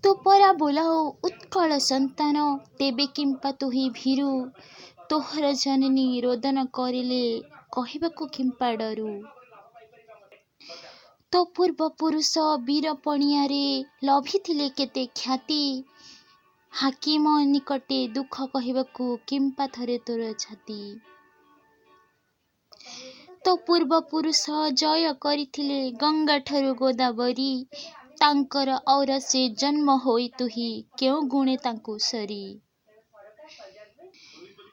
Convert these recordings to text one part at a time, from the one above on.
ତୁ ପରା ବୋଲାଉ ଉତ୍କଳ ସନ୍ତାନ, ତେବେ କିମ୍ପା ତୁହି ଭୀରୁ? ତୋହର ଜନନୀ ରୋଦନ କରିଲେ କହିବାକୁ କିମ୍ପା ଡରୁ? ତୋ ପୂର୍ବ ପୁରୁଷ ବୀର ପଣିଆରେ ଲଭିଥିଲେ କେତେ ଖ୍ୟାତି, ହାକିମ ନିକଟେ ଦୁଃଖ କହିବାକୁ କିମ୍ପା ଥରେ ତୋର ଛାତି? ତୋ ପୂର୍ବ ପୁରୁଷ ଜୟ କରିଥିଲେ ଗଙ୍ଗାଠାରୁ ଗୋଦାବରୀ, ତାଙ୍କର ଔରସେ ଜନ୍ମ ହୋଇ ତୁହି କେଉଁ ଗୁଣେ ତାଙ୍କୁ ସରି?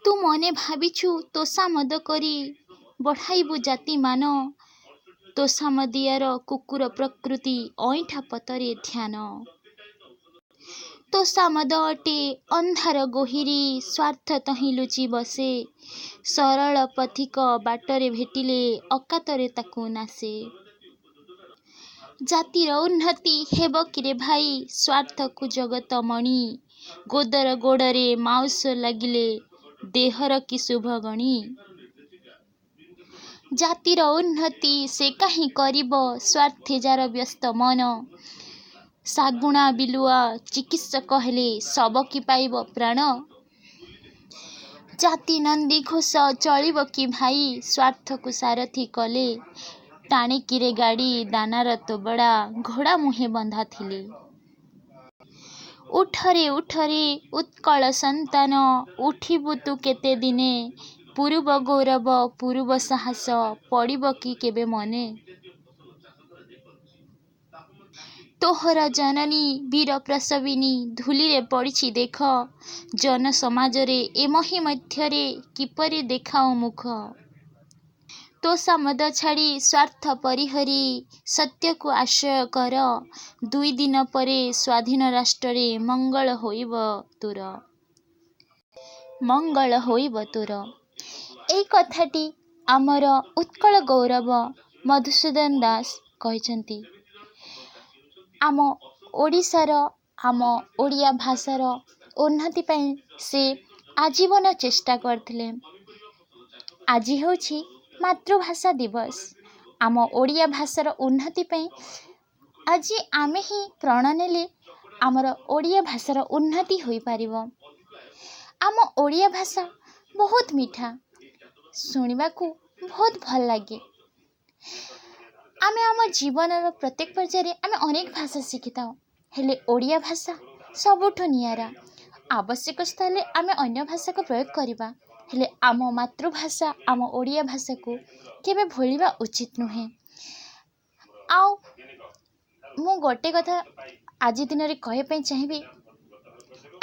ତୁ ମନେ ଭାବିଛୁ ତୋଷାମଦ କରି ବଢ଼ାଇବୁ ଜାତିମାନ, ତୋଷାମଦିଆର କୁକୁର ପ୍ରକୃତି ଅଇଁଠା ପତରେ ଧ୍ୟାନ। ତୋଷାମଦ ଅଟେ ଅନ୍ଧାର ଗୋହିରୀ, ସ୍ୱାର୍ଥ ତହିଁ ଲୁଚି ବସେ, ସରଳ ପଥିକ ବାଟରେ ଭେଟିଲେ ଅକାତରେ ତାକୁ ନାଶେ। ଜାତିର ଉନ୍ନତି ହେବ କିରେ ଭାଇ ସ୍ୱାର୍ଥକୁ ଜଗତ ମଣି, ଗୋଦର ଗୋଡ଼ରେ ମାଉଁସ ଲାଗିଲେ ଦେହର କି ଶୁଭ ଗଣି? ଜାତିର ଉନ୍ନତି ସେ କାହିଁ କରିବ ସ୍ୱାର୍ଥେ ଯାର ବ୍ୟସ୍ତ ମନ, ଶାଗୁଣା ବିଲୁଆ ଚିକିତ୍ସକ ହେଲେ ଶବ କି ପାଇବ ପ୍ରାଣ? ଜାତି ନନ୍ଦିଘୋଷ ଚଳିବ କି ଭାଇ ସ୍ୱାର୍ଥକୁ ସାରଥି କଲେ, ଟାଣେ କିରେ ଗାଡ଼ି ଦାନାର ତୋବଡ଼ା ଘୋଡ଼ା ମୁହେଁ ବନ୍ଧା ଥିଲେ? ଉଠରେ ଉଠରେ ଉତ୍କଳ ସନ୍ତାନ, ଉଠିବୁ ତୁ କେତେ ଦିନେ? ପୂରୁବ ଗୌରବ ପୂରୁବ ସାହସ ପଡ଼ିବ କି କେବେ ମନେ? ତୋହର ଜନନୀ ବୀର ପ୍ରସବିନୀ ଧୂଳିରେ ପଡ଼ିଛି ଦେଖ, ଜନସମାଜରେ ଏ ମହୀ ମଧ୍ୟରେ କିପରି ଦେଖାଉ ମୁଖ? ତୋଷାମଦ ଛାଡ଼ି ସ୍ୱାର୍ଥ ପରିହରି ସତ୍ୟକୁ ଆଶ୍ରୟ କର, ଦୁଇ ଦିନ ପରେ ସ୍ୱାଧୀନ ରାଷ୍ଟ୍ରରେ ମଙ୍ଗଳ ହୋଇବ ତୋର, ମଙ୍ଗଳ ହୋଇବ ତୋର। ଏଇ କଥାଟି ଆମର ଉତ୍କଳ ଗୌରବ ମଧୁସୂଦନ ଦାସ କହିଛନ୍ତି। ଆମ ଓଡ଼ିଶାର, ଆମ ଓଡ଼ିଆ ଭାଷାର ଉନ୍ନତି ପାଇଁ ସେ ଆଜୀବନ ଚେଷ୍ଟା କରିଥିଲେ। ଆଜି ହେଉଛି ମାତୃଭାଷା ଦିବସ। ଆମ ଓଡ଼ିଆ ଭାଷାର ଉନ୍ନତି ପାଇଁ ଆଜି ଆମେ ହିଁ ପ୍ରଣ ନେଲେ ଆମର ଓଡ଼ିଆ ଭାଷାର ଉନ୍ନତି ହୋଇପାରିବ। ଆମ ଓଡ଼ିଆ ଭାଷା ବହୁତ ମିଠା, ଶୁଣିବାକୁ ବହୁତ ଭଲ ଲାଗେ। ଆମେ ଆମ ଜୀବନର ପ୍ରତ୍ୟେକ ପର୍ଯ୍ୟାୟରେ ଆମେ ଅନେକ ଭାଷା ଶିଖିଥାଉ, ହେଲେ ଓଡ଼ିଆ ଭାଷା ସବୁଠୁ ନିଆରା। ଆବଶ୍ୟକ ସ୍ଥଳେ ଆମେ ଅନ୍ୟ ଭାଷାକୁ ପ୍ରୟୋଗ କରିବା, ହେଲେ ଆମ ମାତୃଭାଷା ଆମ ଓଡ଼ିଆ ଭାଷାକୁ କେବେ ଭୁଲିବା ଉଚିତ ନୁହେଁ। ଆଉ ମୁଁ ଗୋଟେ କଥା ଆଜି ଦିନରେ କହିବା ପାଇଁ ଚାହିଁବି,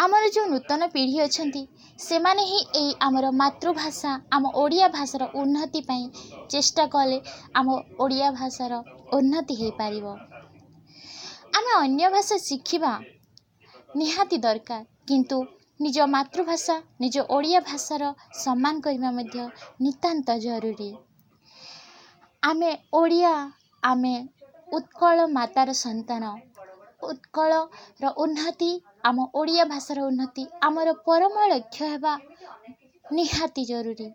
ଆମର ଯେଉଁ ନୂତନ ପିଢ଼ି ଅଛନ୍ତି ସେମାନେ ହିଁ ଏଇ ଆମର ମାତୃଭାଷା ଆମ ଓଡ଼ିଆ ଭାଷାର ଉନ୍ନତି ପାଇଁ ଚେଷ୍ଟା କଲେ ଆମ ଓଡ଼ିଆ ଭାଷାର ଉନ୍ନତି ହେଇପାରିବ। ଆମେ ଅନ୍ୟ ଭାଷା ଶିଖିବା ନିହାତି ଦରକାର, କିନ୍ତୁ ନିଜ ମାତୃଭାଷା ନିଜ ଓଡ଼ିଆ ଭାଷାର ସମ୍ମାନ କରିବା ମଧ୍ୟ ନିତାନ୍ତ ଜରୁରୀ। ଆମେ ଓଡ଼ିଆ, ଆମେ ଉତ୍କଳ ମାତାର ସନ୍ତାନ। ଉତ୍କଳର ଉନ୍ନତି, ଆମ ଓଡ଼ିଆ ଭାଷାର ଉନ୍ନତି ଆମର ପରମ ଲକ୍ଷ୍ୟ ହେବା ନିହାତି ଜରୁରୀ।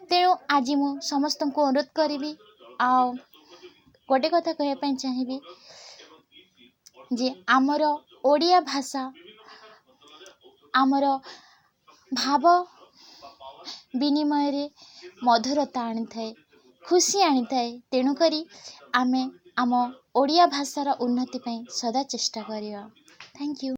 ତେଣୁ ଆଜି ମୁଁ ସମସ୍ତଙ୍କୁ ଅନୁରୋଧ କରିବି, ଆଉ ଗୋଟେ କଥା କହିବା ପାଇଁ ଚାହିଁବି ଯେ ଆମର ଓଡ଼ିଆ ଭାଷା ଆମର ଭାବ ବିନିମୟରେ ମଧୁରତା ଆଣିଥାଏ, ଖୁସି ଆଣିଥାଏ। ତେଣୁକରି ଆମେ ଆମ ଓଡ଼ିଆ ଭାଷାର ଉନ୍ନତି ପାଇଁ ସଦା ଚେଷ୍ଟା କରିବା। Thank you.